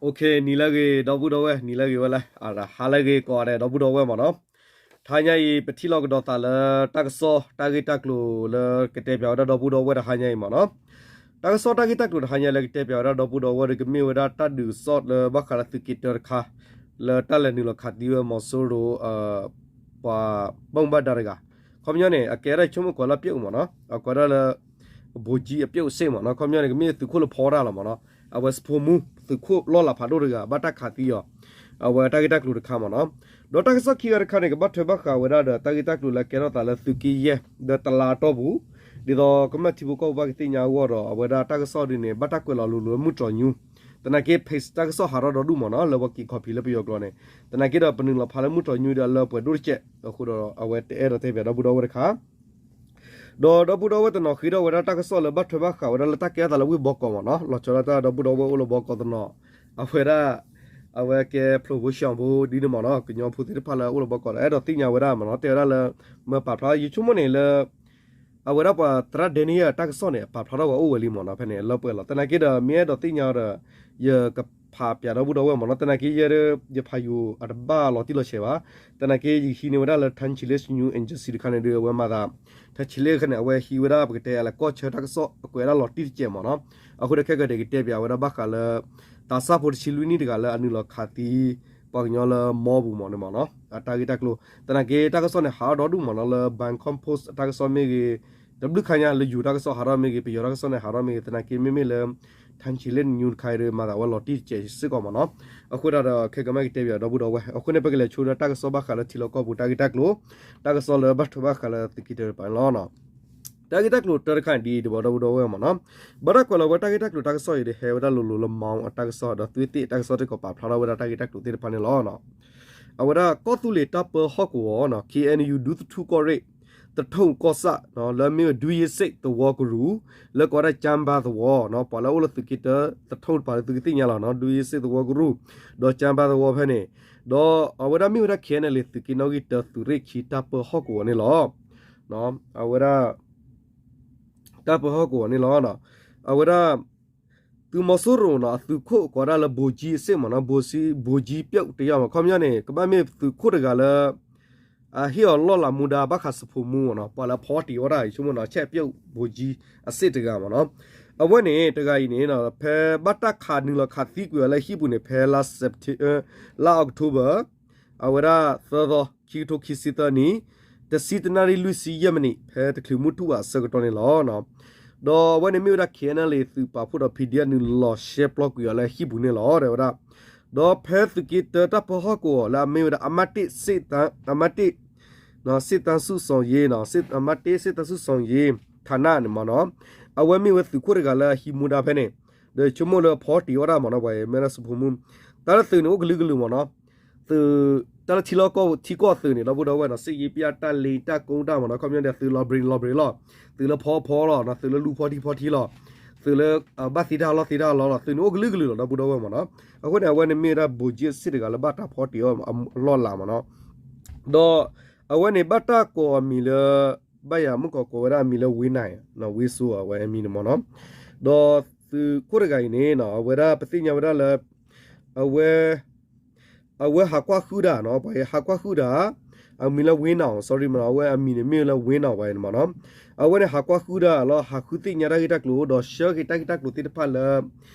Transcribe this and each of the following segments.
နံၤလၢအဂ့ၤ ဒီပုၢ်ဒီဝဲၢ်, နံၤလၢအဂ့ၤဝဲလဲၣ်, ဟါလၢအဂ့ၤကိးဂၤဒဲး ဒီပုၢ်ဒီဝဲၢ်မ့ၢ်နီၤ. တဟါညါအံၤ ပထံၣ်လိာ်ကဒီးသးလၢတၢ်ကစီၣ် တၢ်ဂ့ၢ်တၢ်ကျိၤလၢ ကတဲပၠးဝဲဒၣ်ဒီပုၢ်ဒီဝဲၢ်တဟါညါအံၤမ့ၢ်နီၤ. တၢ်ကစီၣ်တၢ်ဂ့ၢ်တၢ်ကျိၤတဟါညါလၢကတဲပၠးဝဲဒၣ်ဒီပုၢ်ဒီဝဲၢ်ဒီး ကမ့ၢ်ဝဲဒၣ်တၢ်ဒုးကစီၣ်လၢဘၣ်ဃးလၢသုးက့တၢတခါ လၢတၢ်လဲၤနုာ်လီၤခးသံဝဲမီၤစိရိၤ ပှၤဘၣ်မူဘၣ်ဒါတဂၤ, ခီပညီန့ၣ် အကဲဒၣ်ဆိကမိၣ်ကွၢ်လၢအပျဲၣ်အိၣ်မ့ၢ်နီၤ, အကွဲးဒၣ်လၢ ဗိုလ်ကြီး အပျဲၣ်အိၣ်စ့ၢ်မ့ၢ်နီၤ, ခီပညီန့ၣ် ကမ့ၢ်သုးခိၣ်လၢဖီတၢ်လီၤမ့ၢ်နီၤ, အဝဲစဖိမူ သုးခိၣ်လီၢ်လၤဖးဒိၣ်တဂၤ ဘၣ်တၢ်ခးသံအီၤ, အဝဲတၢ်ဂ့ၢ်တၢ်ကျိၤတခါမ့ၢ်နီၤ. ဒီးတၢ်ကစီၣ်ခံဂၤတခါန့ၣ် ကဘၣ်ထွဲဘၣ်ဃးဝဲဒၣ်ဒီး တၢ်ဂ့ၢ်တၢ်ကျိၤလၢကဲထီၣ်သးလၢသုးက့ယဲၢ် ဒီးတလါအတီၢ်ပူၤ, ဒ်သိးကမျၢၢ်ထံဖိကီၢ်ဖိဘၣ်ကသ့ၣ်ညါအဂီၢ်ဒီး အဝဲဒၣ်တၢ်ကစီၣ်ဒ်န့ၣ် ဘၣ်တၢ်ကွဲးလီၤလိၤလိၤလၢမုၢ်တြီၤညူ, သနာ်က့ page တၢ်ကစီၣ်ဟးထီၣ်ဒီဒူၣ်မ့ၢ်နီၤ လၢပှၤက့ၤ copy လၢပယီၤကျိာ်န့ၣ်, သနာ်က့ဒီးပနုာ်လီၤဖးလၢမုၢ်တြီၤညူဒီးအလၢပှဲၤဒိၣ်တကဲး, အဃိဒီးအဝဲတအဲၣ်ဒိးတဲပၠးဒီပုၢ်ဒီဝဲၢ်တခါ ဒီးဒီပုၢ်ဒီဝဲၢ်တနီၤဃ့ထီၣ်ဝဲဒၣ်တၢ်ကစီၣ်လၢဘၣ်ထွဲဘၣ်ဃးဝဲဒၣ်လၢတၢ်ကဲထီၣ်သးလၢဝ့ၢ်ဘီကီးမ့ၢ်နီၤ, လီၤဆီဒၣ်တၢ်ဒီပုၢ်ဒီဝဲၢ်အိၣ်လၢဘီကီးတနီၤ, အဝဲဒၣ် အဝဲကဲဖျိးဖိဆှီဖိဒ်န့ၣ်မ့ၢ်နီၤ, ကညီဖိသ့ၣ်တဖၣ်လၢအအိၣ်လၢဘီကီးဒီး အဲၣ်ဒိးသ့ၣ်ညါဝဲဒၣ်မ့ၢ်နီၤ, တဲဝဲဒၣ်လၢ မ့ၢ်ပာ်ဖျါ ယဆိကမိၣ်န့ၣ်လၢ အဝဲဒၣ်ပှၤသရၣ်ဒဲနံယၤတၢ်ကစီၣ်န့ၣ် အပာ်ဖျါထီၣ်ဝဲအိၣ်ဝဲလံမ့ၢ်နီၤ, ဖဲန့ၣ် လၢပှဲၤလီၤ, သနာ်က့ဒီး မ့ၢ်အဲၣ်ဒိးသ့ၣ်ညါဒီး ယကဖးပၠးဒီပုၢ်ဒီဝဲၢ်မ့ၢ်နီၤ, သနာ်က့ယဲဒၣ် ယဖးယိၤအတဘၣ်လီၤတံၢ်လီၤဆဲးဘၣ်, သနာ်က့ယဟံးန့ၢ်ဝဲဒၣ်လၢ Thanchile News Agency တခါန့ၣ်ဒီး အဝဲမၤသး Thanchile တခါန့ၣ် အဝဲဟံးဝဲဒၣ်ပကတဲအလဲၤကီၢ်ဆၢတၢ်ကစီၣ်အကွဲးဒၣ်လီၤတံၢ်တကဲးမ့ၢ်နီၤ, အဃိဒီးခဲကဒဲးကတဲပၠးဝဲဒၣ်ဘၣ်ဃးလၢ သးစၢ်ဖိတဆံလွံၢ်နံၣ်တဂၤလၢအနုာ်လီၤခးသံ ပှၤကညီလၢမီပူၤမ့ၢ်န့ၣ်မ့ၢ်နီၤ, အတၢ်ဂ့ၢ်တၢ်ကျိၤ, သနာ်က့တၢ်ကစီၣ်န့ၣ် ဟးထီၣ်ဒီဒူၣ်မ့ၢ်နီၤ, လၢ Bangkok Post အတၢ်ကစီၣ်မ့ၢ်ဂ့ၤ, တဘျုးခါညါလၢ ယိၤ တၢ်ကစီၣ်ဟးထီၣ်မ့ၢ်ဂ့ၤ, ပယီၤတၢ်ကစီၣ်န့ၣ်ဟးထီၣ်မ့ၢ်ဂ့ၤ, သနာ်က့မ့မ့ၢ်လၢ Thanchile News တခါဒီး မၤသးဝဲလီၤတံၢ်တကဲးစ့ၢ်ကီးမ့ၢ်နီၤ, အဃိဒၣ်ဒီးခဲကမၣ်ကတဲပၠးဒီပုၢ်ဒီဝဲၢ်, အဃိန့ၣ် ပကလဲၤဆိဒီးတၢ်ကစီၣ်ဘၣ်ဃးလၢထံလီၢ်ကီၢ်ပူၤတၢ်ဂ့ၢ်တၢ်ကျိၤ, တၢ်ကစီၣ်လၢဘၣ်ထွဲဘၣ်ဃးလၢသုးက့တၢတပၤန့ၣ်လီၤ. တၢ်ဂ့ၢ်တၢ်ကျိၤတၢတခါန့ၣ်ဒ်အံၤ ဒီပုၢ်ဒီဝဲၢ်မ့ၢ်နီၤ, ဘၣ်တၢ်ကွဲးလီၤဝဲတၢ်ဂ့ၢ်တၢ်ကျိၤတၢ်ကစီၣ်အံၤဒီး ဟဲဝဲဒၣ်လိၤလိၤလၢ မီၤ အတၢ်ကစီၣ်ဒီး သုးသ့ၣ်တၢ်ကစီၣ်စ့ၢ်ကီးပာ်ဖျါထီၣ်ဝဲဒၣ်တၢ်ဂ့ၢ်တၢ်ကျိၤသ့ၣ်တဖၣ်န့ၣ်လီၤ. အဝဲဒၣ်ကီၢ်သူလ့ၤတၢ်ပၢဟီၣ်ကဝီၤနီၤ, KNU ဒူသထူကီၢ်ရ့ၣ်, သထူကီၢ်ဆၣ်, လၢအမ့ၢ်ဝဲ ဒူယ့စ့ၣ်သဝီကရူၢ်, လၢကိးဝဲဒၣ် ကၠၢဘါသဝီနီၤ, ပှၤလၢအအိၣ်လၢသုးက့တၢသထူတပၤလၢသုကသ့ၣ်ညါလီၤနီၤ, ဒူယ့စ့ၣ်သဝီကရူၢ်, ဒီးကၠၢဘါသဝီဖဲန့ၣ်, ဒီးအဝဲဒၣ်မ့ၢ်ဝဲဒၣ် KNLA သုးက့နီၣ်ဂံၢ်တၢ သုးရ့ၣ်ခံတၢ်ပၢဟီၣ်ကဝီၤန့ၣ်လီၤ. အဝဲဒၣ် တၢ်ပၢဟီၣ်ကဝီၤန့ၣ်လီၤ. အဝဲဒၣ် သုးမီၤစိရိၤနီၤ အသုးခိၣ်ကိးဝဲဒၣ်လၢ ဗိုလ်ကြီး အစ့ၣ်မ့ၢ်နီၤ, ဗိုလ်ကြီး ဗိုလ်ကြီး ပျောက်တယောက်မ့ၢ်နီၤ, ခီပညီန့ၣ် ကဘၣ်မ့ၢ်သုးခိၣ်တဂၤလၢ အဟ့ၣ်အီၤလီၢ်လၤမူဒါဘၣ်ဃးစဖိမူမ့ၢ်နီၤ, ပှၤလၢအဖီတံၢ်အီၣ်တၢ် ယဆိကမိၣ်နီၤ, ဆဲးပျောက် ဗိုလ်ကြီး အစ့ၣ်တဂၤမ့ၢ်နီၤ. အဝဲန့ၣ် တဂၤအံၤန့ၣ် ဖဲဘၣ်တၢ်ခးနုာ်လီၤခးသံကွံာ်အီၤလၢဟံၣ်ပူၤန့ၣ် ဖဲလါ September လါ October အဝဲဒၣ်သၢသီ ခံကထိခံဆံသၢနံၣ်, တဆံတနၣ်ရံၣ်လွံၢ်ဆံယဲၢ်မံးနံး ဖဲတချုးမုၢ်ထူၣ်ဘၣ်အဆၢကတီၢ်န့ၣ်လီၤ. ဒီးအဝဲန့ၣ်မ့ၢ်ဝဲဒၣ် KNLA သုးပာ်ဖှိၣ်ဒီး PDF နုာ်လီၤရှဲပျီကွံာ်အီၤလၢဟံၣ်ပူၤန့ၣ်လီၤ တဲဝဲဒၣ်. ဒီးဖဲသုးက့တၢတၢ်ပၢဟီၣ်ကဝီၤလၢအမ့ၢ်ဝဲဒၣ် အမှတ်တစ် စစ်တမ်း, အမှတ်တစ် စစ်တမ်းစုဆောင်ရေး, အမှတ်တစ် စစ်တမ်းစုဆောင်ရေး ဌာနန့ၣ်မ့ၢ်နီၤ, အဝဲမ့ၢ်ဝဲသုးခိၣ်တဂၤလၢအဟံးမူဒါဖဲန့ၣ်, ဒီးဆိကမိၣ်လၢအဖီတံၢ်အီၣ်တၢ်မ့ၢ်နီၤ, ပှၤမ့ၢ်ဝဲဒၣ်စဖိမူ, တၢ်လၢသုးန့ၣ်အိၣ်ကလုာ်ကလုာ်မ့ၢ်နီၤ, သုး တၢ်လၢထံလီၢ်ကီၢ်ထံကီၢ်သုးန့ၣ် ဒီပုၢ်ဒီဝဲၢ်နီၤ, စစ်ရေးပြ တပ်ရင်း တပ်ကုန်း တၢ်မ့ၢ်နီၤ, ခီပညီန့ၣ် သုးလီၤဘြ့းလီၤဘြ့းလီၤ, သုးလၢဖီဖီလီၤ, သုးလၢလူဖီထံဖီထံလီၤ, သုးလၢ ဘၣ်သံတၢ်လီၢ်သံတၢ်လီၢ်လီၤ, သုးန့ၣ်အိၣ်ကလုာ်ကလုာ်လီၤ ဒီပုၢ်ဒီဝဲၢ်မ့ၢ်နီၤ. အဃိန့ၣ် အဝဲန့ၣ်မ့ၢ်ဝဲဒၣ် ဗိုလ်ကြီး အစ့ၣ်တဂၤလၢဘၣ်တၢ်ဖီတံၢ်အီၣ်အလီၢ်လၤမ့ၢ်နီၤ. ဒီးအဝဲန့ၣ်ဘၣ်တၢ်ကိးအမံၤလၢ ဘၣ်ယၤမုၢ်ကီးကိးဝဲဒၣ်အမံၤလၢ ဝ့နၢ်, ဝ့စိ အဝဲအမံၤန့ၣ်မ့ၢ်နီၤ. ဒီးသုးခိၣ်တဂၤအံၤန့ၣ် အဝဲဒၣ်ပသ့ၣ်ညါဝဲဒၣ်လၢ အဝဲ အဝဲဟးကွၢ်ဃုာ်တၢ်နီၤ, ပှၤဟးကွၢ်ဃုာ်တၢ် အမံၤလၢ ဝ့နၢ် sorry မ့ၢ်နီၤ, အဝဲအမံၤန့ၣ်မ့ၢ်လၢ ဝ့နၢ် ပှၤအံၤန့ၣ်မ့ၢ်နီၤ. အဝဲန့ၣ်ဟးကွၢ်ဃုာ်တၢ်လီၤ, ဟးဃုသ့ၣ်ညါတၢ်ဂ့ၢ်တၢ်ကျိၤ ဒီးဆှၢက့ၤတၢ်ဂ့ၢ်တၢ်ကျိၤသ့ၣ်တဖၣ်လၢ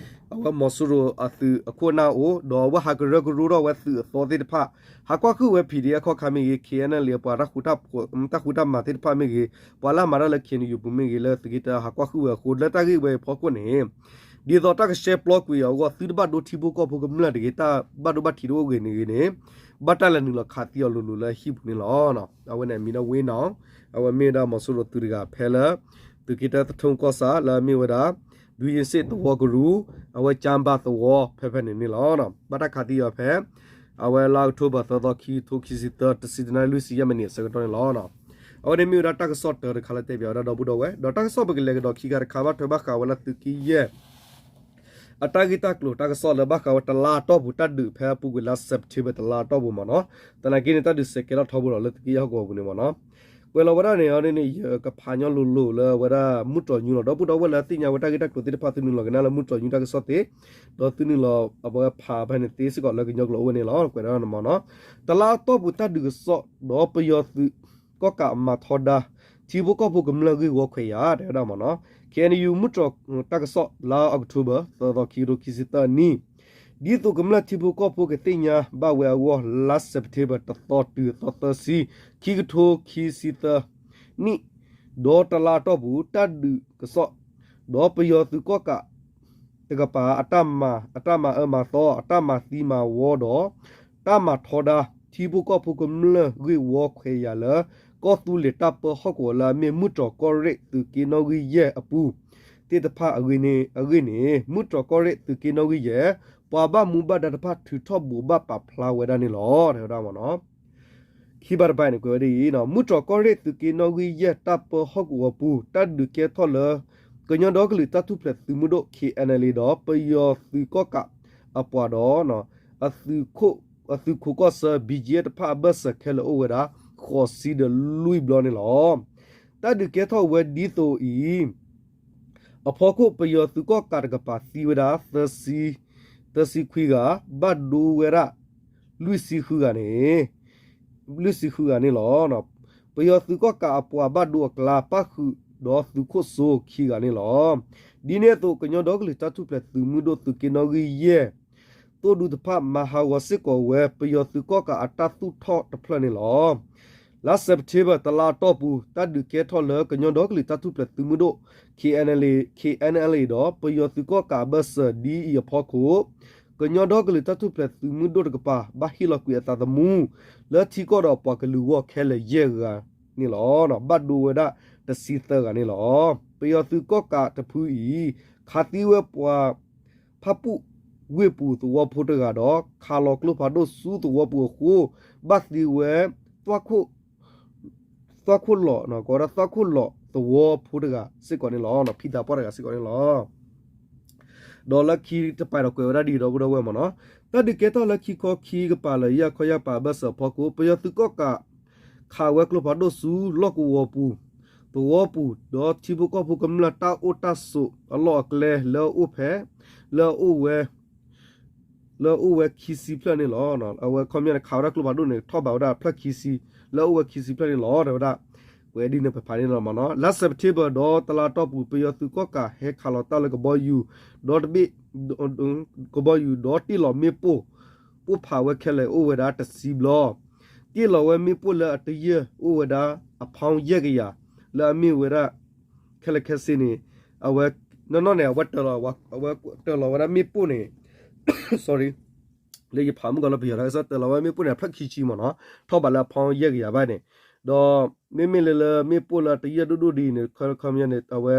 အဝဲမီၤစိရိၤအသုးအခိၣ်အနၢ်အိၣ်, ဒီးအဝဲဟးကရၢကရိထီၣ်ဝဲသုးအသီသ့ၣ်တဖၣ်, ဟးကွၢ်ဃုာ်ဝဲ PDF အခီၣ်ခါမ့ၢ်ဂ့ၤ, KNLA ပှၤတၢ်ဃူတၢ်ဖိး တၢ်ဃူတၢ်မၤသ့ၣ်တဖၣ်မ့ၢ်ဂ့ၤ, ပှၤလၢအမၤတၢ်လၢ KNU ပူၤမ့ၢ်ဂ့ၤ, လၢသုးက့တၢဟးကွၢ်ဃုာ်ဝဲအဃိ လၢတၢ်ဂ့ၢ်ဝဲအံၤဖီခိၣ်န့ၣ် ဒ်သိးတၢ်ကဆှဲပျီကွံာ်အီၤအဂီၢ် သုတဘၣ်ဒိထံဖိကီၢ်ဖိကမျၢၢ်တဂ့ၤ, တၢ်ဘၣ်ဒိဘၣ်ထံးတအိၣ်ဂ့ၤန့ၣ်ဂ့ၤန့ၣ်, ဘၣ်တၢ်လဲၤနုာ်လီၤခးသံအီၤလိၤလိၤလၢဟံၣ်ပူၤန့ၣ်လီၤ. အဝဲန့ၣ်အမံၤဒီး ဝ့နၢ်, အဝဲမ့ၢ်ဝဲဒၣ်မီၤစိရိၤသုးတဂၤဖဲလၢ သုးက့တၢသထူကီၢ်ဆၣ် လၢအမ့ၢ်ဝဲဒၣ် ဒူယ့စ့ၣ်သဝီကရူၢ်, အဝဲကၠၢဘၣ်သဝီဖဲဖဲန့ၣ်န့ၣ်လီၤ. ဘၣ်တၢ်ခးသံအီၤဖဲ အဝဲလါအီးကထိဘၢၣ်သၢသီ ခံကထိခံဆံသၢ တဆံတနၣ်ရံၣ်လွံၢ်ဆံယဲၢ်မံးနံးအဆၢကတီၢ်န့ၣ်လီၤ. အဝဲန့ၣ်မ့ၢ်ဝဲဒၣ်တၢ်ကစီၣ်တၢတခါလၢတဲပၠးဝဲဒၣ်ဒီပုၢ်ဒီဝဲၢ်, ဒီးတၢ်ကစီၣ်ပကလဲၤကဒီးခံခါတခါ ဘၣ်ထွဲဘၣ်ဃးဝဲလၢသုးက့ယဲၢ် အတၢ်ဂ့ၢ်တၢ်ကျိၤတၢ်ကစီၣ်လၢဘၣ်ဃးဝဲတလါအတီၢ်ပူၤ တၢ်ဒုးဖဲအပူၤကွံာ်လါ September တလါအတီၢ်ပူၤမ့ၢ်နီၤ, သနာ်က့န့ၣ် တၢ်ဒုးစဲးကဲထီၣ်ထီဘိလီၤလၢသုးက့ယဲၢ်ဟီၣ်ကဝီၤပူၤန့ၣ်မ့ၢ်နီၤ. ကွဲးလီၤဝဲဒၣ်န့ၣ်အီၤန့ၣ် ယကဖးညီလိၤလိၤလၢအဝဲဒၣ်မုၢ်တြီၤယူလီၤ. ဒီပုၢ်ဒီဝဲၢ်လၢသ့ၣ်ညါဝဲတၢ်ဂ့ၢ်တၢ်ကျိၤသ့ၣ်တဖၣ် သုနုာ်လီၤကနၣ်လၢမုၢ်တြီၤယူတၢ်ကစီၣ်သ့, ဒီးသုနုာ်လီၤအဝဲဖးဖဲန့ၣ်သ့စ့ၢ်ကီးလၢကညီကျိာ်အဝဲန့ၣ်လီၤ. ကွဲးဒၣ်မနီၤ, တလါအတီၢ်ပူၤတၢ်ဒုးကစီၣ် ဒီးပယီၤသုးကီၣ်ကးမၤထီဒါ ထံဖိကီၢ်ဖိကမျၢၢ်ဂ့ၢ်ဝီခွဲးယာ် တဲဝဲဒၣ်မနီၤ, KNU မုၢ်တြီၤတၢ်ကစီၣ် လါအီးကထိဘၢၣ် သၢသီ ခံကထိခံဆံသၢနံၣ် ဒ်သိးကမျၢၢ်ထံဖိကီၢ်ဖိကသ့ၣ်ညါဘၣ်ဝဲအဂီၢ် လါစဲးပထ့ဘၢၣ် တသီတုၤသီသၢဆံ ခံကထိခံဆံသၢနံၣ်, ဒီးတလါအတီၢ်ပူၤ တၢ်ဒုးကစီၣ် ဒီးပယီၤသုးကီၣ်ကးတကပၤ အတၢ်မၤအၢမၤသီ အတၢ်မၤသံမၤဝီဒီး တၢ်မၤထီဒါ ထံဖိကီၢ်ဖိကမျၢၢ်ဂ့ၢ်ဝီခွဲးယာ်လၢ ကီၢ်သူလ့ၤတၢ်ပၢဟီၣ်ကဝီၤလၢအမ့ၢ်မုၢ်တြီၤကီၢ်ရ့ၣ်သုးက့နီၣ်ဂံၢ်ယဲၢ်အပူၤ သ့ၣ်တဖၣ်အဂ့ၢ်န့ၣ် မုၢ်တြီၤကီၢ်ရ့ၣ်သုးက့နီၣ်ဂံၢ်ယဲၢ် ပှၤဘၣ်မူဘၣ်ဒါတဖၣ်ထုးထီၣ်ဘိးဘၣ်ပာ်ဖျါဝဲဒၣ်န့ၣ်လီၤ တဲဝဲဒၣ်မနီၤ. ခံဘၣ်တဘၣ်န့ၣ် ကွဲးဝဲဒ်အံၤ, မုၢ်တြီၤကီၢ်ရ့ၣ်သုးက့နီၣ်ဂံၢ်ယဲၢ်တၢ်ပၢဟီၣ်ကဝီၤပူၤ တၢ်ဒုးကဲထီၣ်လၢ ကညီဒီကလုာ်တၢ်ထူၣ်ဖျဲးသုးမုၢ်ဒိၣ် KNLA ဒီးပယီၤသုးကီၣ်ကးအပှၤဒီး အသုးခိးကီၢ်ဆၢ ဘံကၠံအ့ တဖၣ်အဘၢၣ်စၢၤခဲလၢာ်အိၣ်ဝဲဒၣ် ဃိးဆံဒီးလွံၢ်ဘျီန့ၣ်လီၤ. တၢ်ဒုးကဲထီၣ်ဝဲဒ်သိးအံၤ အဖီခိၣ် ပယီၤသုးကီၣ်ကးတကပၤသံဝဲဒၣ် သၢဆံခွံဂၤ, ဘၣ်ဒိဝဲဒၣ် လွံၢ်ဆံဃုဂၤန့ၣ် လွံၢ်ဆံဃုဂၤန့ၣ်လီၤ. ပယီၤသုးကီၣ်ကးအပှၤဘၣ်ဒိအကျါ ပၣ်ဃုာ်ဒီးသုးခိၣ်စိခံဂၤန့ၣ်လီၤ. ဒ်န့ၣ်အသိး ကညီဒီကလုာ်တၢ်ထူၣ်ဖျဲးသုးမုၢ်ဒိၣ်သုးက့နီၣ်ဂံၢ်ယဲၢ် သိၣ်ဒူတဖၣ်မၤဟးဂီၤစ့ၢ်ကီးဝဲ ပယီၤသုးကီၣ်ကးအတၢ်သူၣ်ထီၣ်တဖျၢၣ်န့ၣ်လီၤ. လါစဲးပထ့ဘၢၣ် တလါအတီၢ်ပူၤ တၢ်ဒုးကဲထီၣ်လၢကညီဒီကလုာ်တၢ်ထူၣ်ဖျဲးသုးမုၢ်ဒိၣ် KNLA, KNLA ဒီးပယီၤသုးကီၣ်ကးအဘၢၣ်စၢၤဒ်အံၤအဖီခိၣ် ကညီဒီကလုာ်တၢ်ထူၣ်ဖျဲးသုးမုၢ်ဒိၣ်တကပၤ ဘၣ်ဟ့ၣ်လီၤကွံာ်အသးသမူ လၢထံကီၢ်ဒီးပှၤကလုာ်အဂီၢ်ခဲလၢာ်ယဲၢ်ဂၤန့ၣ်လီၤ. ဘၣ်ဒိဝဲဒၣ်တဆံသၢဂၤန့ၣ်လီၤ. ပယီၤသုးကီၣ်ကးတဖုအံၤ ခးသံဝဲပှၤ ဖၣ်ပူၣ်ဝ့ၢ်ပူၤသဝီဖိတဂၤဒီး ခးလီၤကျိဖးဒိၣ်ဆူသဝီပူၤအဃိ ဘၣ်သံဝဲ သွၣ်ခိၣ်လီၤ, ကဝဲဒၣ်သွၣ်ခိၣ်လီၤသဝီဖိတဂၤစ့ၢ်ကီးန့ၣ်လီၤ. ဖံသးပှၢ်တဂၤစ့ၢ်ကီးန့ၣ်လီၤ. ဒီးလၢခံတပၤဒီးကွဲးဝဲဒၣ်ဒ်ဒီပုၢ်ဒီဝဲၢ်မနီၤ, တၢ်ဒုးကဲထီၣ်လၢခံခီခံကပၤလၢယဲၢ်ခီယၢ်ပၤအဘၢၣ်စၢၤအဖီခိၣ် ပယီၤသုးကီၣ်ကး ခးဝဲကျိဖးဒိၣ်ဆူလီၢ်ကဝီၤပူၤ သဝီပူၤ ဒီးထံဖိကီၢ်ဖိကမျၢၢ်တၢ်အိၣ်တၢ်ဆိးအလီၢ်အကျဲလၢအအိၣ်ဖဲ လၢအအိၣ်ဝဲ လၢအအိၣ်ဝဲခံဆံဖျၢၣ်န့ၣ်လီၤ. အဝဲခီပညီန့ၣ် ခးဝဲဒၣ်ကျိဖးဒိၣ်န့ၣ် ထီၣ်ဘးဝဲဒၣ်ဖျၢၣ်ခံဆံ လၢအအိၣ်ဝဲခံဆံဖျၢၣ်န့ၣ်လီၤ တဲဝဲဒၣ်. ပဝဲဒ်န့ၣ်ပဖးန့ၣ်လီၤမနီၤ. လါစဲးပထ့ဘၢၣ်ဒီးတလါတီၢ်ပူၤ ပယီၤသုးကီၣ်ကးဟဲခးလီၤတၢ်လၢကဘီယူၤ ဒီးတဘ့ၣ် ကဘီယူၤဒီးတ့ၢ်လီၤမ့ၣ်ပိၢ် ပိၢ်ဖးဝဲခဲလၢာ်အိၣ်ဝဲဒၣ်တဆံဘျီ, တ့ၢ်လီၤဝဲမ့ၣ်ပိၢ်လၢအတယၢၢ်အိၣ်ဝဲဒၣ်အဖီၣ်ယဲၢ်ကယၤ လၢအမ့ၢ်ဝဲဒၣ် ခဲလၢာ်ခဲဆ့န့ၣ် အဝဲ နီၢ်နီၢ်န့ၣ် အဝဲတၢၤလီၤ အဝဲတၢၤလီၤဝဲဒၣ်မ့ၣ်ပိၢ်န့ၣ် sorry လၢယဖးမုၢ်ကီၤလၢပယီၤတၢ်ကစီၣ် တၢၤလီၤဝဲမ့ၣ်ပိၢ်န့ၣ် အဖျၢၣ်ခံဆံမနီၤ ထီၣ်ဘးလၢအဖီၣ်ယဲၢ်ကယၤဘၣ်န့ၣ် ဒီးမ့မ့ၢ်လၢလၢမ့ၣ်ပိၢ်လၢတယၢၢ်ဒိၣ်ဒိၣ်ဒ်န့ၣ် ခီပညီန့ၣ် အဝဲ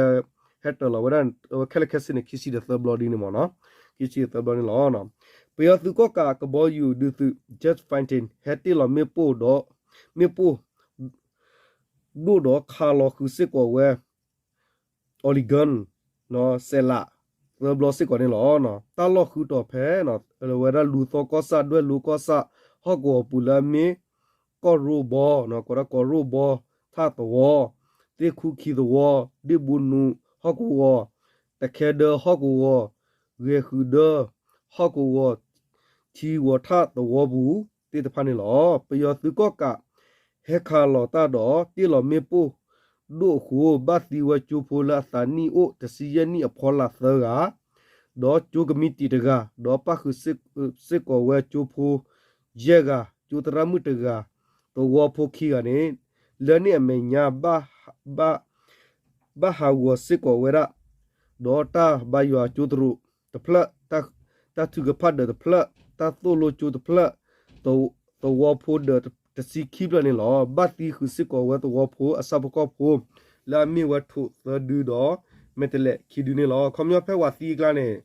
ဟဲတၢၤလီၤဝဲဒၣ် အဝဲခဲလၢာ်ခဲဆ့န့ၣ် ခံဆံဒီးသၢဘျီဒ်န့ၣ်မနီၤ ခံဆံဒီးသၢဘျီန့ၣ်လီၤ. ပယီၤသုးကီၣ်ကးကဘီယူၤဒုးသုး Jet Fighter ဟဲတ့ၢ်လီၤမ့ၣ်ပိၢ်ဒီး မ့ၣ်ပိၢ် ဒိၣ်ဒီးခးလီၤဃုာ်စ့ၢ်ကီးဝဲ Oregon စဲးလး သၢဘျီစ့ၢ်ကီးန့ၣ်လီၤ. တၢ်လီၢ်ဃုာ်တီၤဖဲ ဝဲဒၣ်လူၤသီကီၢ်ဆၣ် ဒွဲၣ်လိၤကီၢ်ဆၣ် ဟီၣ်ကဝီၤပူၤလၢအမ့ၢ် ကီၢ်ရိဘီ ကီၢ်ရိဘီထၣ်သဝီ သ့ၣ်ခူခံသဝီ ဒ့ၣ်ဘိနူ ဟီၣ်ကဝီၤ တခဲဒၢဟီၣ်ကဝီၤ ဂဲၤဃုာ်ဒၢ ဟီၣ်ကဝီၤ ထံဂီၤထၣ်သဝီပူၤသ့ၣ်တဖၣ်န့ၣ်လီၤ. ပယီၤသုးကီၣ်ကး ဟဲခးလီၤတၢ်ဒီး တ့ၢ်လီၤမ့ၣ်ပိၢ်ဒိၣ်အဃိ ဘၣ်သံဝဲကၠိဖိလၢအသးနံၣ်အိၣ်တဆံယဲၢ်နံၣ်အဖီလာ်သၢဂၤ ဒီးကၠိကမံးတံာ်တဂၤ ဒီးပၣ်ဃုာ်စ့ၢ်ကီးဝဲကၠိဖိယဲၢ်ဂၤ ကၠိသရၣ်မုၣ်တဂၤ သဝီဖိခံဂၤန့ၣ် လၢန့ၣ်အမဲာ်ညါ ဘၣ်ဟးဂီၤစ့ၢ်ကီးဝဲဒၣ် ဒီးတၢ်ဘါယွၤကၠိတရူးတဖျၢၣ်, တၢ်ထုကဖၣ်ဒၢးတဖျၢၣ်, တၢ်သိၣ်လိကၠိတဖျၢၣ်, သဝီဖိဒၢးတဆံခံဖျၢၣ်န့ၣ်လီၤ. ဘၣ်သံဃုာ်စ့ၢ်ကီးဝဲသဝီဖိအဆၣ်ဖိကီၢ်ဖိ လၢအမ့ၢ်ဝဲထိးသၢဒုဒီး မဲာ်တဲးလဲးခံဒုန့ၣ်လီၤ. ခီပညီဖဲပှၤသံအကျါန့ၣ်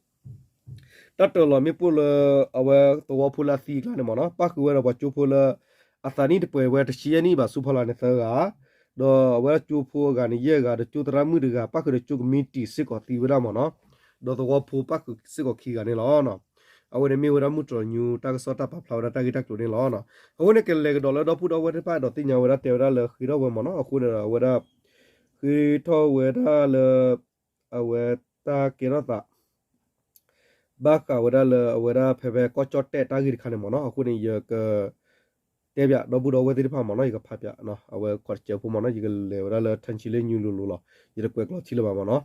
တၢ်တၢၤလီၤမ့ၣ်ပိၢ်လၢအဝဲသဝီဖိလၢအသံအကျါန့ၣ်မ့ၢ်နီၤ ပၣ်ဃုာ်ဝဲဒီးပှၤကၠိဖိလၢ အသးနံၣ်တပှဲၤဝဲတဆံယဲၢ်နံၣ်ဘၣ်ဆူဖီလာ်န့ၣ်သၢဂၤ, ဒီးအဝဲဒၣ်ကၠိဖိအဂၤန့ၣ်ယဲၢ်ဂၤ ဒီးကၠိသရၣ်မုၣ်တဂၤပၣ်ဃုာ်ဒီးကၠိကမံးတံာ်စ့ၢ်ကီးသံဝဲဒၣ်မ့ၢ်နီၤ, ဒီးသဝီဖိပၣ်ဃုာ်စ့ၢ်ကီးခံဂၤန့ၣ်လီၤ. အဝဲန့ၣ်မ့ၢ်ဝဲဒၣ်မုၢ်တြီၤညူတၢ်ကစီၣ်တၢ်ပာ်ဖျါဝဲဒၣ်တၢ်ဂ့ၢ်တၢ်ကျိၤန့ၣ်လီၤ. အဃိန့ၣ် ကလဲၤကဒီးလၢဒီပုၢ်ဒီဝဲၢ်သ့ၣ်တဖၣ်ဒီးသ့ၣ်ညါဝဲဒၣ်တဲဝဲဒၣ်လၢဃ့ထီၣ်ဝဲမ့ၢ်နီၤ. အဃိန့ၣ်ဒီးအဝဲဒၣ် ဃ့ထီၣ်ဝဲဒၣ်လၢ အဝဲတၢ်ကဲထီၣ်သး ဘၣ်ဃးဝဲဒၣ်လၢအဝဲဒၣ်ဖဲဖဲကီၢ်ကၠီၣ်တဲၣ်တၢ်ဂ့ၢ်တခါန့ၣ်မ့ၢ်နီၤ. အဃိန့ၣ် ယက တဲပၠးဒီပုၢ်ဒီဝဲၢ်သ့ၣ်တဖၣ်မ့ၢ်နီၤ, ယကဖးပၠး အဝဲခိးတစဲးဖိမ့ၢ်နီၤ, ယကလဲၤဝဲဒၣ်လၢ ထန်းချီလိညူလိၤလိၤလီၤ, ယတကွဲးကျိာ်ထံလၢၤဘၣ်မ့ၢ်နီၤ.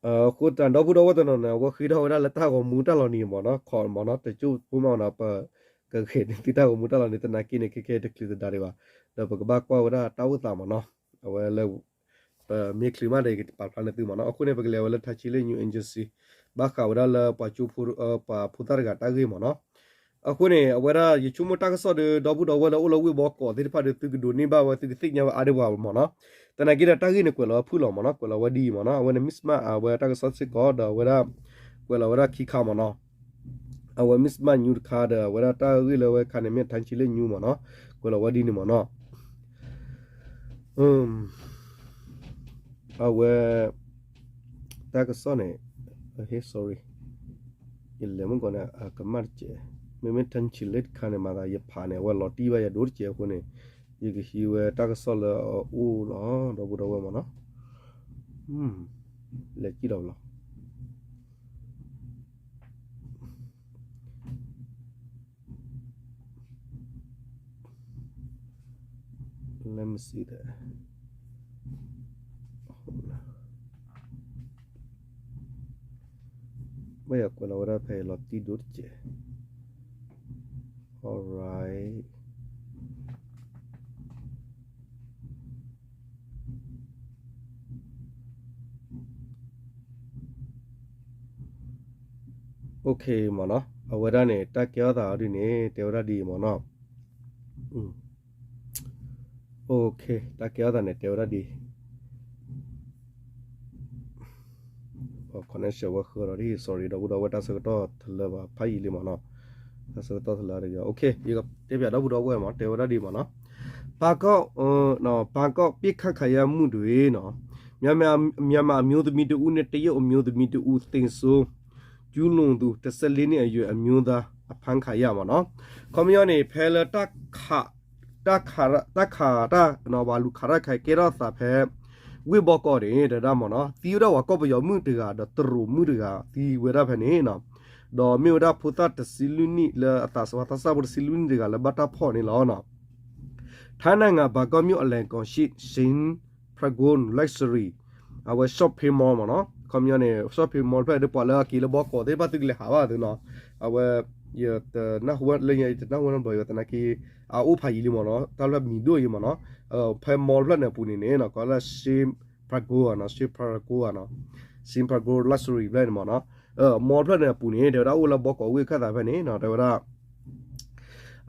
အဃိသတးဒီပုၢ်ဒီဝဲၢ်တနီၤန့ၣ် အဝဲဃ့ထီၣ်ဝဲဒၣ်လၢတၢ်ဂီၤမူတၢ်လီၤနံၤမ့ၢ်နီၤ, ခိးမ့ၢ်နီၤ, တကၠိၣ်ဖိမ့ၢ်နီၤ, ပကဂဲၤန့ၢ်သုတၢ်ဂီၤမူတၢ်လီၤနံၤသနာ်က့န့ၣ် ခဲခဲတချုးသဒါဒံးဘၣ်, ဒီးပကဘၣ်ကွၢ်ဝဲဒၣ်တၢ်အိၣ်သးမ့ၢ်နီၤ, အဝဲလၢ ပမ့ၢ်ချုးမးဒီး ယကပာ်ဖျါန့ၢ်သုမ့ၢ်နီၤ. အဃိန့ၣ် ပကလဲၤဝဲလၢ ထန်းချီလိညူ agency ဘၣ်ဃးဝဲဒၣ်လၢပှၤကၠိဖိ ပှၤဖိသၣ်တဂၤတၢ်ဂ့ၢ်မ့ၢ်နီၤ. အဃိန့ၣ် အဝဲဒၣ်ယဆိကမိၣ်တၢ်ကစီၣ်ဒီး ဒီပုၢ်ဒီဝဲၢ်လၢအိၣ်လၢဝ့ၢ်ဘီကီးသ့ၣ်တဖၣ်ဒီး သုကဒိးန့ၢ်ဘၣ်ဝဲ သုကသ့ၣ်ညါဝဲအါဒံးပှၤမ့ၢ်နီၤ. သနာ်က့ဒီးတၢ်ဂ့ၢ်န့ၣ်ကွဲးလီၤဝဲဖုၣ်လီၤမ့ၢ်နီၤ, ကွဲးလီၤဝဲဒ်အံၤမ့ၢ်နီၤ, အဝဲန့ၣ် မ့ၢ်စမး အဝဲတၢ်ကစီၣ်စ့ၢ်ကီးဒီးအဝဲဒၣ် ကွဲးလီၤဝဲဒၣ်ခံခါမ့ၢ်နီၤ. အဝဲ မ့ၢ်စမး ညူတခါဒီး အဝဲဒၣ်တၢ်ဂ့ၢ်လၢဝဲခါန့ၣ် မ့ၢ် ထန်းချီလိညူ မ့ၢ်နီၤ, ကွဲးလီၤဝဲဒ်န့ၣ်မ့ၢ်နီၤ. အဝဲ တၢ်ကစီၣ်န့ၣ် sorry, ယလဲၤမုၢ်ကီးန့ၣ် အကမၣ်တစဲး, မ့မ့ၢ် ထန်းချီလိ တခါန့ၣ်မၤသး ယဖးန့ၣ် အဝဲလီၤတံၢ်ဘၣ်ယၤဒိၣ်တစဲးအဃိန့ၣ် ယကဟံးဝဲတၢ်ကစီၣ်လၢအအိၣ်လီၤ ဒီပုၢ်ဒီဝဲၢ်မ့ၢ်နီၤ. လဲၤကံၣ်ဒီးလီၤ Let me see that. ဘၣ်ယၤကွဲးလီၤဝဲဒၣ်ဖဲလီၤတံၢ်ဒိၣ်တစဲး. Alright. Okay မ့ၢ်နီၤ, အဝဲဒၣ်န့ၣ် တၢ်ကဲထီၣ်သးအီၤဒ်န့ၣ် တဲဝဲဒၣ်ဒ်အံၤမ့ၢ်နီၤ. Okay, တၢ်ကဲထီၣ်သးန့ၣ် တဲဝဲဒၣ်ဒ်အံၤ connection ဝဲဃၢဒီးဒ်အံၤ sorry ဒီပုၢ်ဒီဝဲၢ် တၢ်ဆၢကတီၢ်တလၢဘၣ် ဖးယံာ်လံမ့ၢ်နီၤ, တၢ်ဆၢကတီၢ်တလၢတဂ့ၤ. Okay, ယကတဲပၠးဒီပုၢ်ဒီဝဲၢ်မ့ၢ် တဲဝဲဒၣ်ဒ်အံၤမ့ၢ်နီၤ. ဘန်ကောက် ဘန်ကောက် ပစ်ခတ်ခံရမှုတွင် မြန်မာအမျိုးသမီးတစ်ဦးနဲ့ တရုတ်အမျိုးသမီးတစ်ဦး သေဆုံး ကျူးလွန်သူ တစ်ဆယ့်လေးနှစ်အရွယ် အမျိုးသား အဖမ်းခံရ မ့ၢ်နီၤ. ခီပညီန့ၣ် ဖဲလၢ တၢ်ခး တၢ်ခးတၢ် ပှၤလူၤခးတၢ်ခးကဲထီၣ်သးဖဲ ဝ့ၢ်ဘီကီးန့ၣ် တဲဒၣ်မ့ၢ်နီၤ သံဝဲဒၣ်ပှၤကီၢ်ပယီၤမုၣ်တဂၤ ဒီးတရူးမုၣ်တဂၤ သံဝဲဒၣ်ဖဲန့ၣ်နီၤ. ဒီးမ့ၢ်ဝဲဒၣ်ဖိသၣ်တဆံလွံၢ်နံၣ်လၢအသးစၢ် ပှၤသးစၢ်ဖိတဆံလွံၢ်နံၣ်တဂၤလၢဘၣ်တၢ်ဖီၣ်န့ၣ်လီၤ. ထိုင်းနိုင်ငံ ဘန်ကောက်မြို့ အလံကုန်ရှိ Shin Paragon Luxury အဝဲ shopping mall မ့ၢ်နီၤ. ခီပညီန့ၣ် shopping mall ဖျၢၣ်ဒီး ပှၤလၢအက့ၤလၢဘီကီးသ့ၣ်တဖၣ် သုကလဲၤဟးဘၣ်သုနီၤ. အဝဲ ယတနၢ်ဟူလၢညါ ယတနၢ်ဟူနီတဘျီ ယသနာ်က့ အအိၣ်ဖးယံာ်လံမ့ၢ်နီၤ, တၢ်ဖျၢၣ်မံၤဒိၣ်အံၤမ့ၢ်နီၤ. ဖဲ mall ဖျၢၣ်န့ၣ်အပူၤန့ၣ်န့ၣ် ကိးလၢ Shin Paragon နီၤ, Shin Paragon နီၤ, Shin Paragon Luxury ဖျၢၣ်န့ၣ်မ့ၢ်နီၤ. mall ဖျၢၣ်န့ၣ်အပူၤန့ၣ် တဲဝဲဒၣ်အိၣ်လၢဘီကီးဝ့ၢ်ခၢၣ်သးဖဲန့ၣ်နီၤ တဲဝဲဒၣ်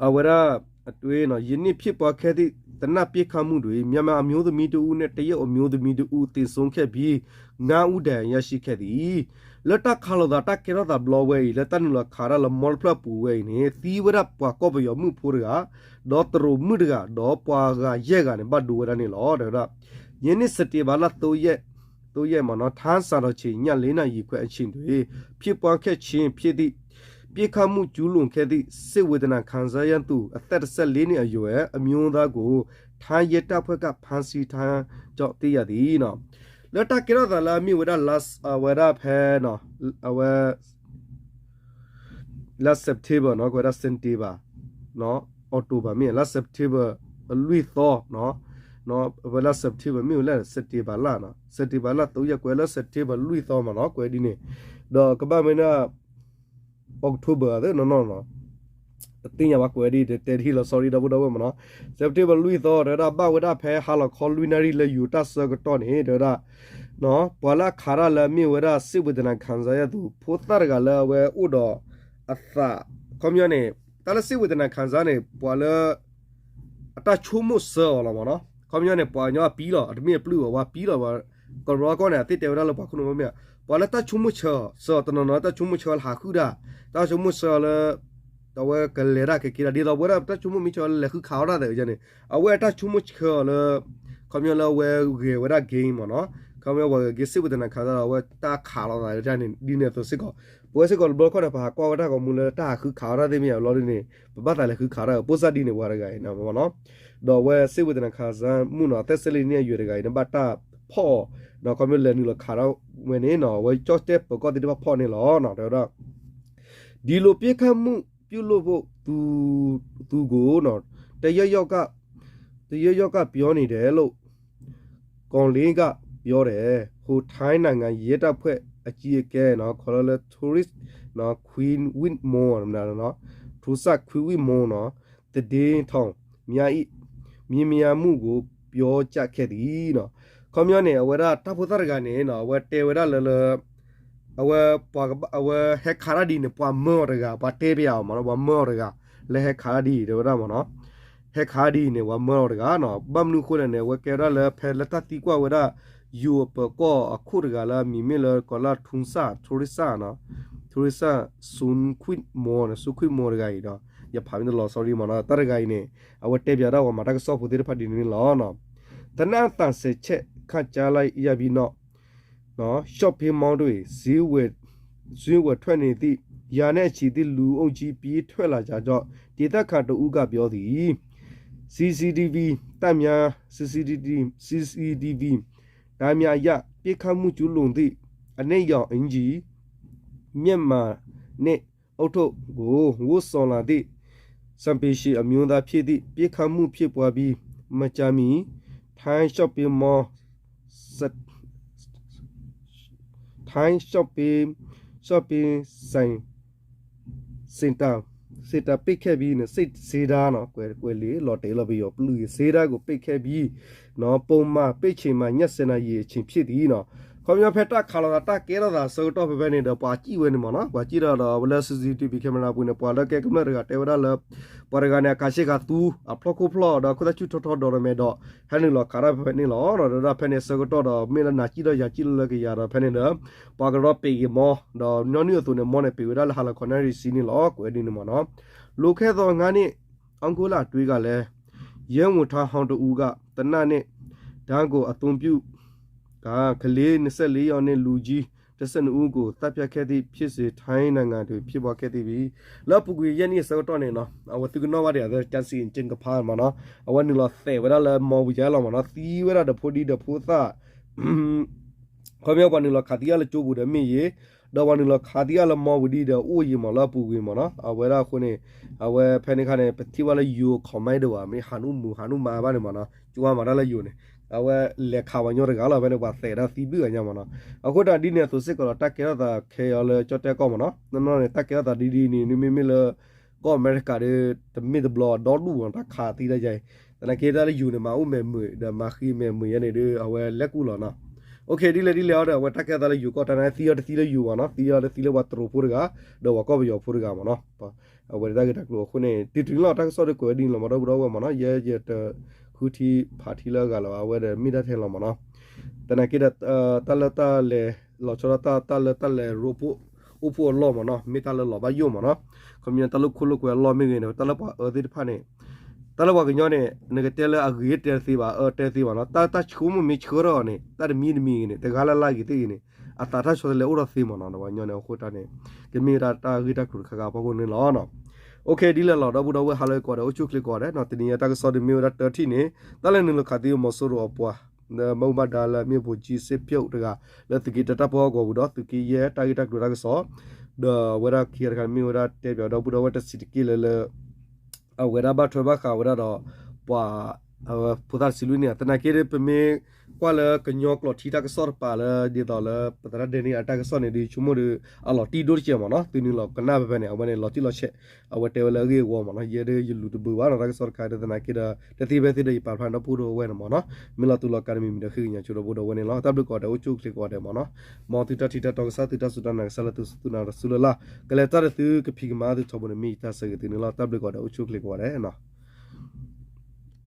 အဝဲဒၣ် အတွင်း ယနေ့ဖြစ်ပွားခဲ့သည့် သေနတ်ပစ်ခတ်မှုတွင် မြန်မာအမျိုးသမီးတစ်ဦးနှင့် တရုတ်အမျိုးသမီးတစ်ဦး သေဆုံးခဲ့ပြီး ငါးဦး ဒဏ်ရာရရှိခဲ့သည်. လၢတၢ်ခးလိာ်သး တၢ်ကဲထီၣ်သးဘျီဝဲအံၤ လၢတၢ်နုာ်လီၤခးတၢ်လၢ mall ဖျၢၣ်ပူၤဝဲအံၤန့ၣ် သံဝဲဒၣ်ပှၤကီၢ်ပယီၤမုၣ်ဖိတဂၤ, ဒီးတရူးမုၣ်တဂၤ, ဒီးပှၤဂၤယဲၢ်ဂၤန့ၣ် ဘၣ်ဒိဝဲဒၣ်န့ၣ်လီၤ. တဲဝဲဒၣ် ယနေ့ စက်တင်ဘာလ သုံးရက် သုံးရက် မ့ၢ်နီၤ, ထိုင်းစံတော်ချိန် ည လေးနာရီခွဲအချိန်တွင် ဖြစ်ပွားခဲ့ခြင်းဖြစ်သည့် ပစ်ခတ်မှုကျူးလွန်ခဲ့သည့် စိတ်ဝေဒနာခံစားရသူ အသက် တစ်ဆယ့်လေးနှစ်အရွယ် အမျိုးသားကို ထိုင်းရဲတပ်ဖွဲ့က ဖမ်းဆီးထားကြောင်း သိရသည် နီၤ. လၢတၢ်ကဲထီၣ်သးလၢအမ့ၢ်ဝဲဒၣ် last အဝဲဒၣ်ဖဲ အဝဲ လါ September နီၤ, ကွဲးဒၣ် September နီၤ, October မ့ၢ် လါ September လွံၢ်သီနီၤ, ဝဲလါ September မ့ၢ်ဝဲလၢ September လါနီၤ, September လါ သုံးရက် ကွဲးလၢ September လွံၢ်သီမ့ၢ်နီၤ, ကွဲးဒ်န့ၣ်, ဒီးကဘၣ်မ့ၢ်ဒၣ် October သ့နီၤနီၤနီၤ, တသ့ၣ်ညါဘၣ်ကွဲးဒ် တတဲဒ်လီၤ sorry ဒီပုၢ်ဒီဝဲၢ်မ့ၢ်နီၤ, September လွံၢ်သီ တဲဝဲဒၣ်ဘၣ်ဝဲဒၣ်ဖဲဟါလီၤခီလွံၢ်နၣ်ရံၣ်လၢယိၤတၢ်ဆၢကတီၢ်န့ၣ် တဲဝဲဒၣ် ပှၤလၢအခးတၢ်လၢအမ့ၢ်ဝဲဒၣ် စိတ်ဝေဒနာခံစားရသူ ဖိသၣ်တဂၤလၢအဝဲအိၣ်ဒီးအသး, ခီပညီန့ၣ် တၢ်လၢ စိတ်ဝေဒနာခံစား န့ၣ် ပှၤလၢ အတၢ်ဆိကမိၣ်ဆၢအီၤလီၤမ့ၢ်နီၤ, ခီပညီန့ၣ် ပှၤကညီအပံလီၤ, အတမ့ၢ်အပျုၢ်ဘၣ် ပှၤပံလီၤဘၣ်, ကရီကီၢ်န့ၣ် အသ့ၣ်တဲဝဲဒၣ်လၢပှၤခိၣ်နူာ်မ့ၢ်မ့ၢ်, ပှၤလၢတၢ်ဆိကမိၣ်ဆၢအီၤ ဆၢအီၤတနီၤနီၤ တၢ်ဆိကမိၣ်ဆၢလၢဟးဃုာ်တၢ်, တၢ်ဆိကမိၣ်ဆၢအီၤလၢ အဝဲကလဲၤတၢ်ကက့ၤတၢ် ဒ်သိးပဝဲဒၣ်တၢ်ဆိကမိၣ်မ့ၢ်ဆၢလၢ လဲၤဃုခးအီၣ်တၢ်သဲးန့ၣ်, အဝဲအတၢ်ဆိကမိၣ်ဆၢအီၤလၢ ခီပညီလၢအဝဲဂဲၤဝဲဒၣ် game မ့ၢ်နီၤ, ခီပညီပှၤဂဲၤ စိတ်ဝေဒနာခံစား ဒီး အဝဲတၢ်ခးလိာ်သးတၢ်န့ၣ် ဒ်န့ၣ်အသိးစ့ၢ်ကီး, ပဝဲစ့ၢ်ကီးတဘျီခီန့ၣ် ပဟးကွၢ်ဝဲတၢ်ဂီၤမူလၢတၢ်ဟးဃုခးအီၣ်တၢ်သ့ၣ်မ့ၢ်ဧါ ဘျီဒ်န့ၣ် ပဘၣ်သးလဲၤဃုခးတၢ် ပိၢ်စၢ်ဒ်န့ၣ် ပှၤတဂၤအံၤနီၤ ဒီးအဝဲစ့ၣ်ဝဲတနခါစၢ်မုၣ်နီၤ သဲစဲလံန့ၣ်အယွဲၢ်တဂၤအံၤန့ၣ် ဘၣ်တၢ်ဖီၣ်အီၤ ဒီးခီဖျိလဲၤနုာ်လီၤခးထီၣ်ဝဲန့ၣ်နီၤ အဝဲကၠီၣ်တဲၣ်ပၢၤကီၢ်သ့ၣ်တဖၣ်ဖီၣ်န့ၣ်လီၤ တဲဝဲဒၣ် ဒီး ဒီးပစ်ခတ်မှုပြုလုပ်ဖို့သူသူကိုနော် တရုတ်ရောက်က တရုတ်ရောက်ကပြောနေတယ်လို့ ကောင်လေးကပြောတယ် ဟိုထိုင်းနိုင်ငံရဲတပ်ဖွဲ့အကြီးအကဲနော် ခေါ်လို့လဲ ထူရစ်နော် ခွင်ဝိတ်မော်နော် ထူစတ်ခွင်ဝိတ်မော်နော် သတင်းထောက်များ၏ မေးမြန်းမှုကိုပြောကြားခဲ့သည်နော် ခီပညီန့ၣ် အဝဲဒၣ်တၢ်ဖိသၣ်တဂၤန့ၣ်နော် အဝဲတဲဝဲဒၣ်လၢလၢ အဝဲ ပှၤကဘၣ် အဝဲဟဲခးတၢ်ဒ်န့ၣ် ပှၤမၢအီၤတဂၤ ပှၤတဲပျးအီၤမးနီၤ ပှၤမၢအီၤတဂၤ လၢဟဲခးတၢ်ဒ်အံၤ တဲဝဲဒၣ်မးနီၤ ဟဲခးတၢ်ဒ်အံၤန့ၣ် ပှၤမၢအီၤတဂၤနီၤ ဘၣ်မနုၤအဃိလဲၣ်န့ၣ် အဝဲကဲဝဲဒၣ်လၢဖဲလၢတၢ်သံကွၢ်ဝဲဒၣ် ယိၤအပၢၤကီၢ်အခိၣ်တဂၤလၢအမံၤမ့ၢ်လၢကိးလၢ ထူစတ် ထူရစ်စတ်နီၤ ထူရစ်စတ် ဆူခွံၣ်မီၤန့ၣ် ဆူခွံၣ်မီၤတဂၤအံၤဒီး ယဖးမ့ၢ်တလီၤ sorry မးနီၤ တၢ်တဂၤအံၤန့ၣ် အဝဲတဲပျးဒၣ်ပှၤမၤတၢ်ကစီၣ်ဖိသ့ၣ်တဖၣ်ဒ်န့ၣ်န့ၣ်လီၤ သနၢ်သၢ်စဲးဆဲး ခန့်ကြားလိုက်ရပြီနော် ရှော့ပ့င်းမောင်းတွေ ဈေးဝယ် ဈေးဝယ်ထွက်နေသည့် ရာနဲ့ချီသည့်လူအုပ်ကြီး ပြေးထွက်လာကြတော့ ဒေသခံတစ်ဦးက ပြောသည် စီစီတီဗီ တပ်များ စီစီတီဗီ စီစီတီဗီ တပ်များအရ ပစ်ခတ်မှုကျူးလွန်သည့် အနက်ရောင်အင်္ကျီ မျက်မှန်နှင့် ဦးထုပ်ကို ဝတ်ဆောင်လာသည့် စပင်ရှီအမျိုးသားဖြစ်သည့် ပစ်ခတ်မှုဖြစ်ပွားပြီး မကြာမီ ထိုင်းရှော့ပင်းမော ထိုင်းရှော့ပင်းရှော့ပင်းဆိုင်စင်တာပိတ်ခဲ့ပြီး စင်တာနော် ကွယ်လီၤတဲာ်လီၤပယီၤပျုၢ် စင်တာကိုပိတ်ခဲ့ပြီးနော် ပုံမှန်ပိတ်ချိန်မှာ ည ဆယ်နာရီအချိန်ဖြစ်သည်နော် ခီပညီဖဲတၢ်ခးလိာ်သး တၢ်ကဲထီၣ်သးဆၢကတီၢ်ဖဲဖဲန့ၣ်ဒီး ပှၤစံၣ်ဝဲန့ၣ်မးနီၤ ပှၤစံၣ်ဒီးဒီး အဝဲလၢ စီစီတီဗီ camera ပူၤန့ၣ် ပှၤလၢကဲကမျၢၢ်တဂၤတဲဝဲဒၣ်လၢ ပှၤတဂၤန့ၣ် အကၤဆ့ကၤသူ အဖျီၣ်ခိၣ်ဖျီၣ်ဒီး ခိၣ်သၣ်ဆူၣ်ထီထီဒီးတမဲာ်ဒီး ဟဲနုာ်လီၤခးတၢ်ဖဲဖဲန့ၣ်လီၤ. ဒီးဒၣ်ဖဲန့ၣ်ဆၢကတီၢ်ဒီး မ့ၢ်လၢနၤစံၣ်ဒီးယၤစံၣ်လၢလၢကယၤဒီးဖဲန့ၣ်ဒီး ပှၤကဒီးပံးက့ၤမီ ဒီးညီနုၢ်အသိးန့ၣ် မီန့ၣ်ပံးဝဲဒၣ်လၢဟါလီၤခီနၣ်ရံၣ်ဆံန့ၣ်လီၤ. ကွဲးဒ်န့ၣ်မးနီၤ လွန်ခဲ့သောငါးနှစ် အောင်ကိုလအတွင်းကလည်း ရဲဝန်ထမ်းဟောင်းတစ်ဦးက သေနတ်နဲ့ ဓားကိုအသုံးပြုကာ ကလေး နှစ်ဆယ့်လေးယောက်နဲ့ လူကြီး တစ်ဆယ့်နှစ်ဦးကို သတ်ဖြတ်ခဲ့သည့်ဖြစ်စဉ် ထိုင်းနိုင်ငံတွင် ဖြစ်ပွားခဲ့သည် လၢအပူၤကွံာ်ယဲၢ်နံၣ်အဆၢကတီၢ်န့ၣ်နီၤ အဝဲသုကနီၣ်ဘၣ်ဒံး အသးကၠၢ်စံၣ်ကၠ့ကဖါမးနီၤ အဝဲနုာ်လီၤသဲးဝဲဒၣ်လၢမီပူၤယါလီၤမးနီၤ သံဝဲဒၣ်ဒီးဖိဒံဒီးဖိသၣ် ခီပညီပှၤနုာ်လီၤခးသံအါလၢကၠိပူၤဒီးမ့ၢ်ယ့ၤ ဒီးပှၤနုာ်လီၤခးသံအါလၢမီပူၤဒံးဒီးအိၣ်ယ့ၤမးလၢအပူၤကွံာ်မးနီၤ အဝဲဒၣ်အဃိန့ၣ် အဝဲဖဲန့ၣ်ခါန့ၣ် ပထံၣ်ဘၣ်လၢယိၤ comment ဒံးဘၣ် မ့ၢ်ဟးနူၣ်မုာ်ဟးနူၣ်မါဘၣ်န့ၣ်မးနီၤ ကၠိဝါမၤတၢ်လၢယိၤန့ၣ် အဝဲလဲၤခးပှၤညီတဂၤလီၤ ဖဲန့ၣ်ပှၤသဲးဒၣ်သံဘျုးဂၤညါမးနီၤ အဃိတၢ်ဒ်န့ၣ်အသိးစ့ၢ်ကီးဒီး တၢ်ကဲထီၣ်သးခဲအံၤလၢကၠီၣ်တဲၣ်ကီၢ်မးနီၤ နီၢ်နီၢ်န့ၣ် တၢ်ကဲထီၣ်သးဒ်ဒ်န့ၣ် မ့မ့ၢ်လၢ ကီၢ်အမဲရကၤဒီး တမ့ၢ်တဘျီဒီဒူၣ်မး တၢ်ခးသံတၢ်ယါအံၤ သနာ်က့တၢ်လၢယိၤန့ၣ် မၤအိၣ်မဲာ်မုာ် ဒီးမၤဃံမဲာ်မုာ်ယါန့ၣ်ဒီး အဝဲလဲၤကူၣ်လီၤနီၤ OK ဒ်လဲၣ်ဒ်လဲၣ်အီၤဒီး အဝဲတၢ်ကဲထီၣ်သးလၢယိၤကီၢ်တၢ်န့ၣ် သံအီၤတသံလၢယိၤဘၣ်နီၤ သံအီၤတသံလၢပှၤတရူးဖိတဂၤ ဒီးပှၤကီၢ်ပယီၤဖိတဂၤမးနီၤ အဝဲတၢ်ဂ့ၢ်တၢ်ကျိၤအဃိန့ၣ် တုၤတုၤလီၤတၢ်ကစီၣ်ဒီး ကွဲးဝဲဒ်န့ၣ်လီၤမး ဒီပုၢ်ဒီဝဲၢ်မးနီၤ ယဲယတဃုထံဖးထံလၢအဂၤလၢၤဘၣ် အဝဲဒီးမ့ၢ်တၢ်ထဲလီၤမးနီၤ သနာ်က့ဒီး တၢ်လၢတၢ်လဲၤ လီၤဆီဒၣ်တၢ် တၢ်လၢတၢ်လဲၤရိဖှိၣ် အိၣ်ဖှိၣ်အလီၢ်မးနီၤ မ့ၢ်တၢ်လၢလီၤဘၣ်ယိၣ်မးနီၤ ခီပညီတၢ်လၢခိၣ်လိာ်ကွဲအလီၢ်မ့ၢ်ဂ့ၤန့ၣ် တၢ်လၢပှၤအၢသ့ၣ်တဖၣ်န့ၣ် တၢ်လၢပှၤကညီန့ၣ် နကတဲလၢအဂ့ၤတဲသ့ဘၣ် အၢတဲသ့ဘၣ်နီၤ တၢ်တၢ်ဆိကမိၣ်မ့ၢ်ဆှၢထီၣ်အီၤန့ၣ် တၢ်တမံၤတမံၤဂ့ၤန့ၣ် တဂၤလၢ်လၢ်ဂ့ၤသ့ၣ်ဂ့ၤန့ၣ် အသးတၢ်ဆီတလဲအိၣ်ထီၣ်သ့မးနီၤ ပှၤကညီန့ၣ် အဃိတၢ်န့ၣ် ကမ့ၢ်ဝဲဒၣ်တၢ်ဂ့ၢ်တၢ်ကျိၤတခါခါအဖီခိၣ်န့ၣ်လီၤ OK ဒ်လဲၣ်လီၤ ဒီပုၢ်ဒီဝဲၢ်ဟါလၢကိးဂၤဒဲး အိၣ်ဆူၣ်အိၣ်ချ့ကိးဂၤဒဲးနီၤ တနံၤအံၤတၢ်ကစီၣ်ဒ်မ့ၢ်ဝဲဒၣ်တထံၣ်န့ၣ် တၢ်လဲၤနုာ်လီၤခးသံအမီၤစိရိၤအပှၤ လၢမူဘၣ်ဒါလၢမ့ၢ်ဗိုလ်ကြီးစစ်ဖျိုတ်တဂၤ လၢသုးက့တၢ်တၢ်ပီၢ်အဂီၢ်ပူၤဒီး သုးက့ယဲၢ်တၢ်ဂ့ၢ်တၢ်ကျိၤတၢ်ကစီၣ် ဒီးအဝဲဒၣ်ခံဂၤတခါန့ၣ်မ့ၢ်ဝဲဒၣ်တဲပၠးဒီပုၢ်ဒီဝဲၢ်တဆံးတက့ၢ်လၢလၢ အဝဲဒၣ်ဘၣ်ထွဲဘၣ်ဃးဝဲဒၣ်ဒီး ပှၤ ဖိသၣ်တဆံလွံၢ်န့ၣ် သနာ်က့ဒီး ပမ့ၢ်ကွၢ်လၢကညီကျိာ်ထံတၢ်ကစီၣ်တပၤလၢ ဒ်သိးလၢပသရၣ်ဒဲန့ၣ်အတၢ်ကစီၣ်န့ၣ်ဒီး ဆိကမိၣ်ဒီး အလီၤတံၢ်ဒိၣ်တစဲးမးနီၤ သုနုာ်လီၤကနၣ်ဖဲဖဲန့ၣ် အဝဲန့ၣ်လီၤတံၢ်လီၤဆဲး အဝဲတဲဝဲလၢအဂ့ၢ်အဝီမးနီၤ ယဲဒၣ်ယလူၤတဘုးဘၣ်နီၤ တၢ်ကစီၣ်တခါဒီးသနာ်က့ဒီး တသ့ဖဲသ့ဒီးယပာ်ဖျါဒီပုၢ်ဒီဝဲၢ်န့ၣ်မးနီၤ မ့ၢ်လီၤတူာ်လီၤကာ်တမံၤမံၤဒီးဃ့ကညးဆိဒီပုၢ်ဒီဝဲၢ်န့ၣ်လီၤ တၢ်ဘျုးကိးဂၤဒဲး အိၣ်ဆူၣ်အိၣ်ချ့ကိးဂၤဒဲးမးနီၤ မ်သုတၢ်ထံၣ်တၢ်တီကစၢ် သုတၢ်စူၢ်တၢ်နာ်ကစၢ်လၢသု သုနၤတစူၢ်လၢ်လၢ် ကလဲၤတၢ်ဒီးသုကဖံးကမၤသုထီဘိန့ၣ် မ့ၢ်ယတၢ်ဆၢဂ့ၤသုန့ၣ်လီၤ တၢ်ဘျုးကိးဂၤဒဲး အိၣ်ဆူၣ်အိၣ်ချ့ကိးဂၤဒဲး